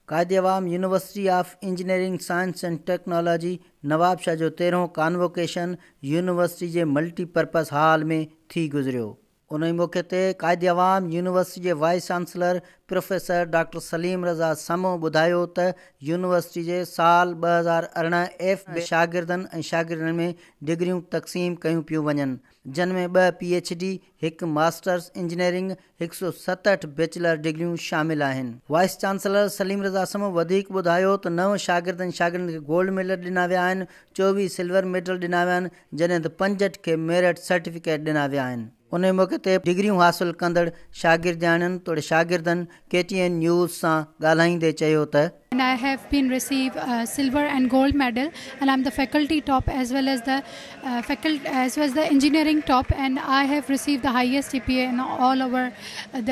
Quaid Awam university of engineering science and technology Nawabshah جو تيرهون convocation university جي multi purpose hall ۾ ٿي گذريو. انهي موقعي تي قائد عوام يونيورسٽي جي vice chancellor professor doctor Saleem Raza Samoon ٻڌايو ته يونيورسٽي جي سال 2018 ايف بي شاگردن ۽ شاگردياڻين ۾ ڊگريون تقسيم ڪيون پيون وڃن جن ۾ ٻه پي ايڇ ڊي، هڪ ماسٽرس انجنيئرنگ، 167 بيچلر ڊگريون شامل آهن. وائيس چانسلر سليم رضا سمون وڌيڪ ٻڌايو ته نو شاگردن شاگردن کي گولڊ ميڊل ڏنا ويا آهن، 24 سلور ميڊل ڏنا ويا آهن، جڏهن ته 65 کي ميرٽ سرٽيفڪيٽ ڏنا ويا آهن. انهي موقعي تي ڊگريون حاصل ڪندڙ شاگردياڻين توڙي شاگردن ڪي ٽي اين نيوز سان ڳالهائيندي چيو ته. And I have been receive silver and gold medal and I am the faculty top as well as the faculty as well as the engineering top and I have receive the highest G P A in all over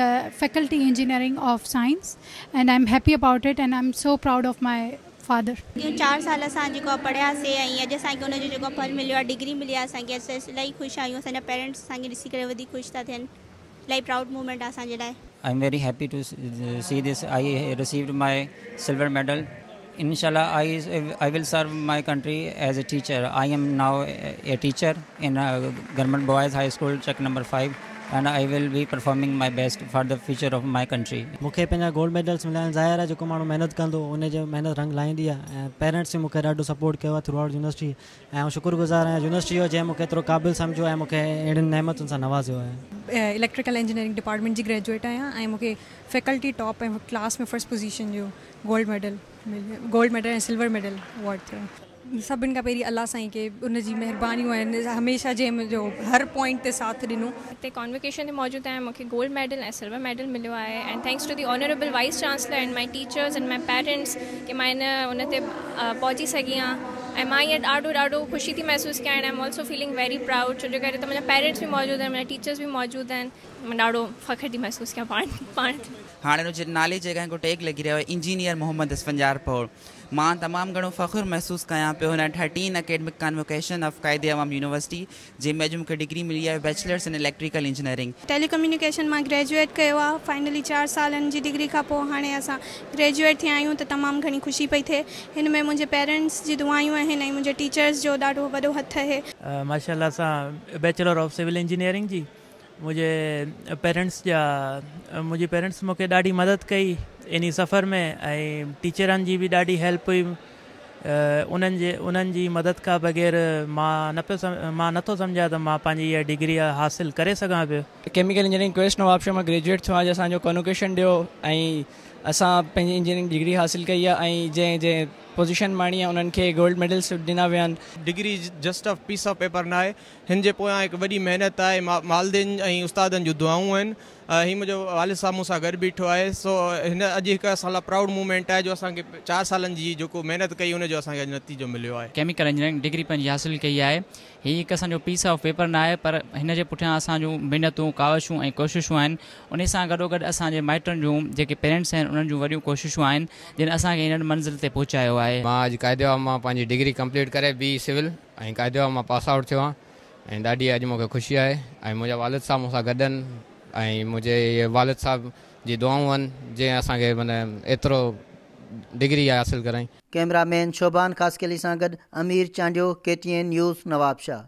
the faculty engineering of science and I am happy about it and I am so proud of my father. اهي چار سال اسان جيڪو پڙهياسي ۽ اڄ اسان کي ان جو جيڪو ڦل مليو آهي ڊگري ملي آهي اسان کي اسان الاهي خوش آهيون اسان جا پيرنٽس اسان کي ڏسي ڪري وڌيڪ خوش ٿا ٿين الاهي پرائوڊ مومينٽ آهي اسان جي لاء. I am very happy to see this I received my silver medal انشاء الله I will serve my country as a teacher I am now a teacher in government boys high school Chak number 5 and I will be performing my best for the future of my country. مون کي پنهنجا gold medals مليا آهن ظاهر آهي جيڪو ماڻهو محنت ڪندو ان جي محنت رنگ لائيندي آهي ۽ پيرنٽس به مون کي ڏاڍو سپورٽ ڪيو آهي ٿرو آئوٽ يونيورسٽي ۽ آئون شڪر گذار آهيان يونيورسٽي جو جنهن مون کي ايترو قابل سمجهيو ۽ مون کي اهڙين نعمتن سان نوازيو آهي. اليڪٽريڪل انجنيئرنگ ڊپارٽمينٽ جي گريجوئيٽ آهيان ۽ مون کي faculty top ۽ class ۾ first position جو گولڊ ميڊل مليو gold medal ۽ silver medal award ٿيو. سڀن کان پهرين الله سائين کي ان جي مهربانيون آهن هميشه جنهن منهنجو هر پوائنٽ تي ساٿ ڏنو. هتي ڪانووڪيشن تي موجود آهيان مون کي گولڊ ميڊل ۽ سلور ميڊل مليو آهي ۽ thanks to the honourable vice chancellor and my teachers and my parents ڪي مان هن ان تي پهچي سگهي آهيان ۽ مان هينئر ڏاڍو ڏاڍو خوشي ٿي محسوس ڪيان and I am also feeling very proud ڇو جو ڪري ته منهنجا پيرنٽس به موجود آهن منهنجا ٽيچرس به موجود آهن مان ڏاڍو فخر ٿي محسوس ڪيان پاڻ پاڻ تي. هاڻي ان جي نالي جي اڳيان هڪ ٽيگ لڳي رهيو آهي انجنيئر محمد اسفنديار پهوڙ. مان تمام گهڻو فخر محسوس ڪيان پيو هن thirteen academic convocation of Quaid Awam university جنهن ۾ اڄ مون کي ڊگري ملي آهي bachelors in electrical engineering. Telecommunication مان گريجوئيٽ ڪيو آ فائنلي چار سالن جي ڊگري کان پوء هاڻي اسان گريجوئيٽ ٿيا آهيون ته تمام گهڻي خوشي پئي ٿئي هن ۾ منهنجي پيرنٽس جي دعايون آهن ۽ منهنجي ٽيچرس جو ڏاڍو وڏو هٿ آهي. ماشاء الله سان بيچلر آف سول انجنيئرنگ جي منهنجي پيرنٽس جا منهنجي پيرنٽس مون کي ڏاڍي مدد ڪئي انهي سفر ۾ ۽ ٽيچرن جي به ڏاڍي هيلپ هئي انهن جي انهن جي مدد کان بغير مان نه پيو مان نٿو سمجهان ته مان پنهنجي اها ڊگري حاصل ڪري سگهان پيو. ڪيميڪل انجنيئرنگ ڪويسٽ نوابشاهه مان گريجوئيٽ ٿيو آهيان اڄ اسان جو ڪانوڪيشن ڊي هو ۽ اسان پنهنجي انجنيئرنگ ڊگري حاصل ڪئي آهي ۽ جنهن جنهن پوزيشن ماڻي آهي انهن کي گولڊ ميڊلس ڏنا ويا آهن. Degree just a piece of paper ناهي هن جي پويان هڪ وڏي محنت آهي، والدين ۽ استادن جون دعائون آهن. هي منهنجو والد صاحب مون سان گڏ بيٺو آهي سو هن اڄ هڪ اسان لاء پرائوڊ مومينٽ آهي جو اسان کي چار سالن جي جيڪو محنت ڪئي ان جو اسان کي اڄ نتيجو مليو آهي. ڪيميڪل انجنيئرنگ ڊگري پنهنجي حاصل ڪئي آهي. هي هڪ اسان جو پيس آف پيپر نه آهي پر هن جي پٺيان اسان جون محنتون، ڪاوشون ۽ ڪوششون آهن. انهي سان گڏوگڏ اسان جي مائٽن جون جيڪي پيرنٽس آهن انهن جون وڏيون ڪوششون آهن جن اسان کي هن منزل تي پهچايو آهي. مان اڄ قائد عوام مان پنهنجي ڊگري ڪمپليٽ ڪري بي اي سول ۽ قائد عوام مان پاس آئوٽ ٿيو آهيان ۽ ڏاڍي اڄ مون کي خوشي آهي ۽ منهنجا والد صاحب مون سان گڏ آهن ۽ منهنجي والد صاحب جي دعائون آهن جنهن اسان کي معنيٰ ايترو ڊگري حاصل ڪرائي. ڪئميرا مين شوڀان خاصخيلي سان گڏ Amir Chandio, K T N news, Nawabshah.